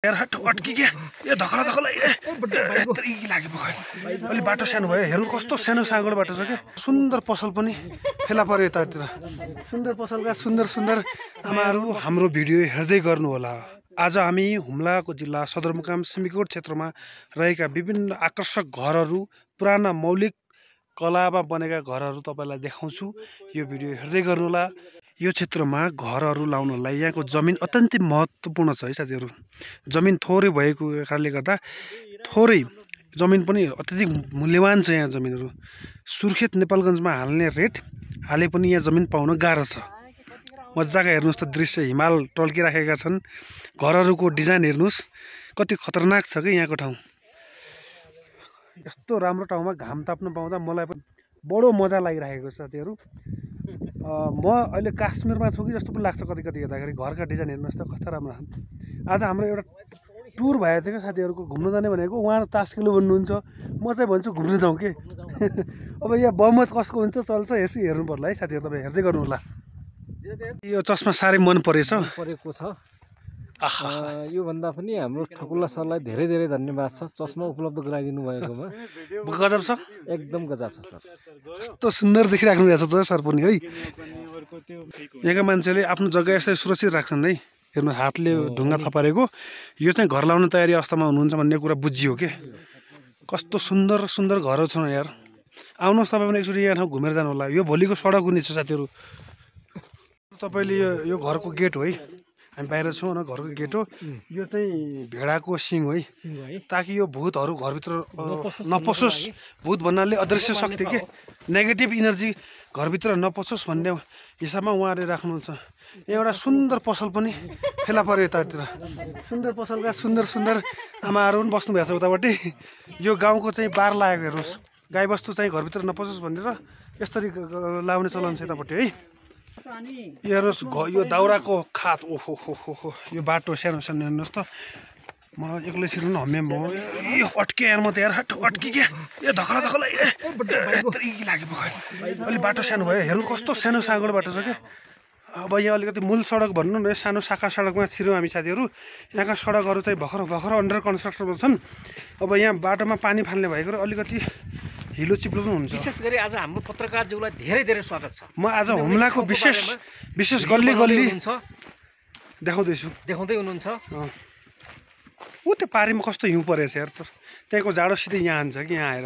यार हट अटकी क्या ए धकला धकला यत्रै लाग्यो भयो अलि बाटो सानो भयो हेर्नु कस्तो सानो साँगोलो बाटो छ के सुन्दर पसल पनि फेला पर्यो यतातिर सुन्दर पसलका सुन्दर सुन्दर आमाहरू हाम्रो भिडियो हेर्दै गर्नु होला। आज हामी हुम्लाको जिल्ला सदरमुकाम सिमीकोट क्षेत्रमा रहेका विभिन्न आकर्षक घरहरू पुराना मौलिक कलामा बनेका घरहरू तपाईँलाई देखाउँछु। यो भिडियो हेर्दै गर्नु होला। यो क्षेत्रमा घरहरू लाउनलाई यहाँको जमिन अत्यन्तै महत्त्वपूर्ण छ है साथीहरू। जमिन थोरै भएको कारणले गर्दा थोरै जमिन पनि अत्यधिक मूल्यवान छ यहाँ जमिनहरू। सुर्खेत नेपालगञ्जमा हाल्ने रेट हाले पनि यहाँ जमिन पाउन गाह्रो छ। मजाका हेर्नुहोस् त दृश्य हिमाल टल्किराखेका छन्। घरहरूको डिजाइन हेर्नुहोस् कति खतरनाक छ कि यहाँको ठाउँ। यस्तो राम्रो ठाउँमा घाम ताप्न पाउँदा मलाई पनि बडो मजा लागिरहेको छ साथीहरू। म अहिले काश्मीरमा छु कि जस्तो पनि लाग्छ कति कति हेर्दाखेरि। घरका डिजाइन हेर्नुहोस् त कस्तो राम्रो छन्। आज हाम्रो एउटा टुर भएको थियो क्या साथीहरूको घुम्न जाने भनेको। उहाँ तास्किलो भन्नुहुन्छ, म चाहिँ भन्छु घुम्न जाउँ के। अब यहाँ बहुमत कसको हुन्छ चल्छ यसो हेर्नु पर्ला है साथीहरू। तपाईँ हेर्दै गर्नु होला। यो चस्मा साह्रै मन परेको छ। योभन्दा पनि हाम्रो ठकुल्ला सरलाई धेरै धेरै धन्यवाद छ चस्मा उपलब्ध गराइदिनु भएकोमा। गजब छ, एकदम गजब छ सर। कस्तो सुन्दर देखिराख्नु भएको छ सर पनि है। यहाँका मान्छेले आफ्नो जग्गा यसरी सुरक्षित राख्छन् है। हेर्नु हातले ढुङ्गा थपारेको यो चाहिँ घर लाउने तयारी अवस्थामा हुनुहुन्छ भन्ने कुरा बुझियो के। कस्तो सुन्दर सुन्दर घरहरू छन् यार। आउनुहोस् तपाईँ पनि एकचोटि यहाँ ठाउँ घुमेर जानु होला। यो भोलिको सडक हुने छ साथीहरू। तपाईँले यो घरको गेट हो है। हामी बाहिर छौँ न, घरको गेट हो। यो चाहिँ भेडाको सिङ हो है, ताकि यो भूतहरू घरभित्र नपसोस्। भूत भन्नाले अदृश्य शक्ति के, नेगेटिभ इनर्जी घरभित्र नपसोस् भन्ने हिसाबमा उहाँले राख्नुहुन्छ। एउटा सुन्दर पसल पनि फेला पर्यो यतातिर। सुन्दर पसलका सुन्दर सुन्दर आमाहरू पनि बस्नु भएको छ उतापट्टि। यो गाउँको चाहिँ बार लागेको हेर्नुहोस्। गाईबस्तु चाहिँ घरभित्र नपसोस् भनेर यसरी लाउने चलन छ यतापट्टि है। हेर्नुहोस् यो दाउराको खात। ओहो हो हो हो, यो बाटो सानो सानो हेर्नुहोस् त। म एक्लै छिर्नु हम्मे भयो। यो अट्के यार, म त यार हट अट्की क्या ए धकला धकला यत्रै लाग्यो भयो अलि बाटो सानो भयो हेर्नु कस्तो सानो साँगोलो बाटो छ क्या। अब यहाँ अलिकति मूल सडक भन्नु न, सानो शाखा सडकमा छिर्यौँ हामी साथीहरू। यहाँका सडकहरू चाहिँ भर्खर भर्खर अन्डर कन्स्ट्रक्सनमा छन्। अब यहाँ बाटोमा पानी फाल्ने भएको र अलिकति हिलो चिप्लो पनि हुन्छ। विशेष गरी आज हाम्रो पत्रकारज्यूलाई धेरै धेरै स्वागत छ। म आज हुम्लाको विशेष गल्ली गल्ली देखाउँदै हुनुहुन्छ। ऊ त्यो पारीमा कस्तो हिउँ परेछ यार। त्यहाँको जाडो सिधै यहाँ आन्छ कि यहाँ आएर।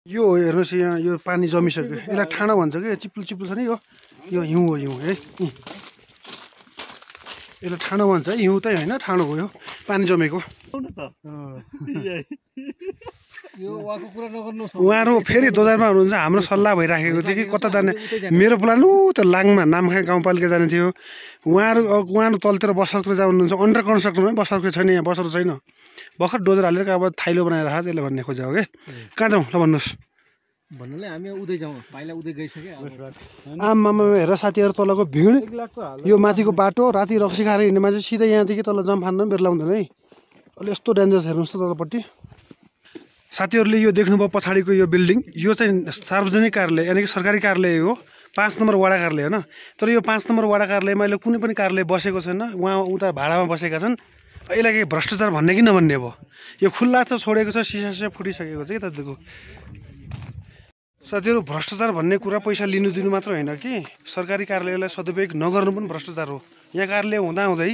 यो हेर्नुहोस् यहाँ यो पानी जमिसक्यो। यसलाई ठाडो भन्छ कि चिप्लो चिप्लो छ नि यो हिउँ हो हिउँ है। यसलाई ठाडो भन्छ है, हिउँ चाहिँ होइन ठाडो हो यो पानी जमेको। उहाँहरू फेरि दोधारमा हुनुहुन्छ। हाम्रो सल्लाह भइराखेको थियो कि कता जाने। मेरो प्लान त्यो लाङमा नामखा गाउँपालिका जाने थियो। उहाँहरू तलतिर बसरतिर जानुहुन्छ। अन्डर कन्स्ट्रक्सनमा बसरको छैन, यहाँ बसर छैन। भर्खर डोजर हालेर अब थाइलो बनाएर राखेको त्यसले भन्ने खोजेको क्या। कहाँ जाउँ ल भन्नुहोस्। भन्नुले हामी उदै जाउँ, पाइला उदै गइसक्यो। आमामा हेर साथीहरू तलको भिड। यो माथिको बाटो राति रक्सी खाएर हिँड्ने मान्छे सिधै यहाँदेखि तल जम्फान पनि बेर लाउँदैन है। अहिले यस्तो डेन्जरस हेर्नुहोस् त तलपट्टि। साथीहरूले यो देख्नुभयो पछाडिको यो बिल्डिङ, यो चाहिँ सार्वजनिक कार्यालय यानि कि सरकारी कार्यालय हो। 5 नम्बर वडा कार्यालय होइन। तर यो 5 नम्बर वडा कार्यालयमा अहिले कुनै पनि कार्यालय बसेको छैन। उहाँ उता भाडामा बसेका छन्। यसलाई के भ्रष्टाचार भन्ने कि नभन्ने भयो। यो खुल्ला छ, छोडेको छ, सिसा फुटिसकेको छ कि तपाईँको। साथीहरू भ्रष्टाचार भन्ने कुरा पैसा लिनु दिनु मात्र होइन कि, सरकारी कार्यालयलाई सदुपयोग नगर्नु पनि भ्रष्टाचार हो। यहाँ कार्यालय हुँदाहुँदै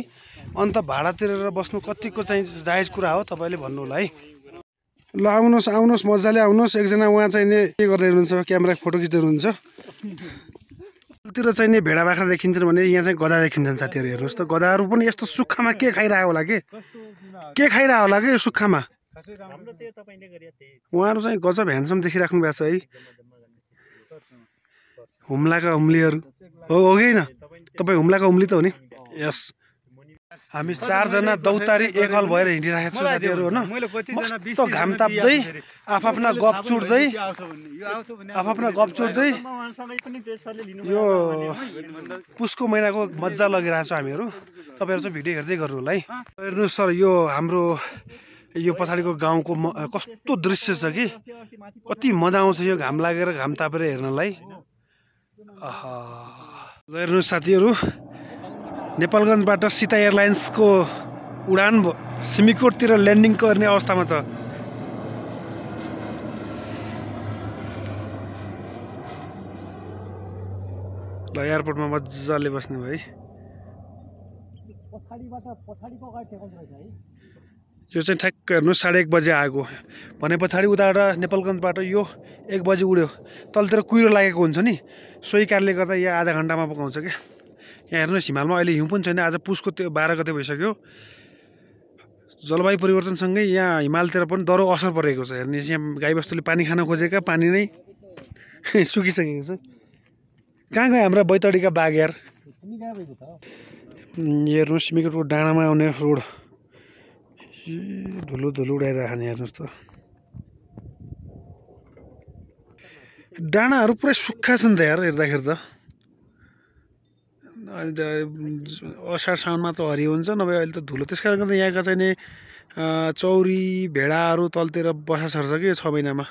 अन्त भाडा तिरेर बस्नु कतिको चाहिँ जायज कुरा हो तपाईँले भन्नु होला है। ल आउनुहोस् आउनुहोस् मजाले आउनुहोस्। एकजना उहाँ चाहिँ नि के गर्दै हुनुहुन्छ, क्यामेरा फोटो खिच्दै हुनुहुन्छ। तिर चाहिँ नि भेडा बाख्रा देखिन्छन् भने यहाँ चाहिँ गधा देखिन्छन् साथीहरू। हेर्नुहोस् त गधाहरू पनि यस्तो सुक्खामा के खाइरह्यो होला के खाइरह्यो होला कि यो सुक्खामा। उहाँहरू चाहिँ गजब ह्यान्डसम देखिराख्नु भएको छ है। हुम्लाका हुम्लीहरू हो कि होइन? तपाईँ हुम्लाका हुम्ली त हो नि? यस। हामी 4 जना दौतारी एकहल भएर हिँडिरहेको छौँ साथीहरू होइन। मस्तो घाम ताप्दै आफ्ना गफ चुड्दै यो पुसको महिनाको मजा लगिरहेको छ हामीहरू। तपाईँहरू चाहिँ भिडियो हेर्दै गर्नु होला है। हेर्नुहोस् सर यो हाम्रो यो पछाडिको गाउँको कस्तो दृश्य छ कि। कति मजा आउँछ यो घाम लागेर घाम तापेर हेर्नलाई। हेर्नुहोस् साथीहरू नेपालगञ्जबाट सीता एयरलाइन्सको उडान सिमिकोटतिर ल्यान्डिङ गर्ने अवस्थामा छ। ल एयरपोर्टमा मजाले बस्ने भयो है। यो चाहिँ ठ्याक्क हेर्नुहोस् 1:30 बजे आएको भने पछाडि उताबाट नेपालगञ्जबाट यो 1 बजे उड्यो। तलतिर कुहिरो लागेको हुन्छ नि, सोही कारणले गर्दा यहाँ आधा घन्टामा पुगाउँछ क्या। यहाँ हेर्नुहोस् हिमालमा अहिले हिउँ पनि छैन। आज पुसको त्यो 12 गते भइसक्यो। जलवायु परिवर्तनसँगै यहाँ हिमालतिर पनि दह्रो असर परेको छ। हेर्नुहोस् यहाँ गाईबस्तुले पानी खान खोजेका पानी नै सुकिसकेको छ। कहाँ गयो हाम्रा बैतडीका बाघ यार। हेर्नुहोस् सिमिकोटको डाँडामा आउने रोड धुलो धुलो उडाइरहेको नि हेर्नुहोस् त। डाँडाहरू पुरै सुक्खा छन् त यार हेर्दाखेरि त। असार साउन मात्र हरियो हुन्छ, नभए अहिले त धुलो। त्यस कारणले गर्दा यहाँका चाहिँ नि चौरी भेडाहरू तलतिर बसा सर्छ कि 6 महिनामा।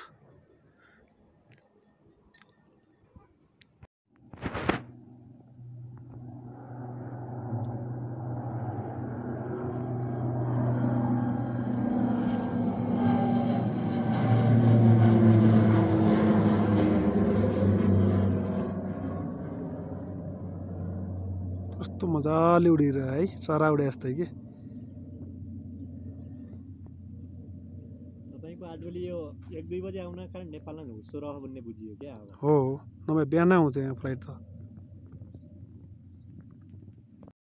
कस्तो मजाले उडिरह है, चरा उडे जस्तै के। तपाईको आजभोलि यो 1-2 बजे आउन कारण नेपालमा हुस्सो रह भन्ने बुझियो क्या अब। हो, नभए बिहान आउँछ यहाँ फ्लाइट त।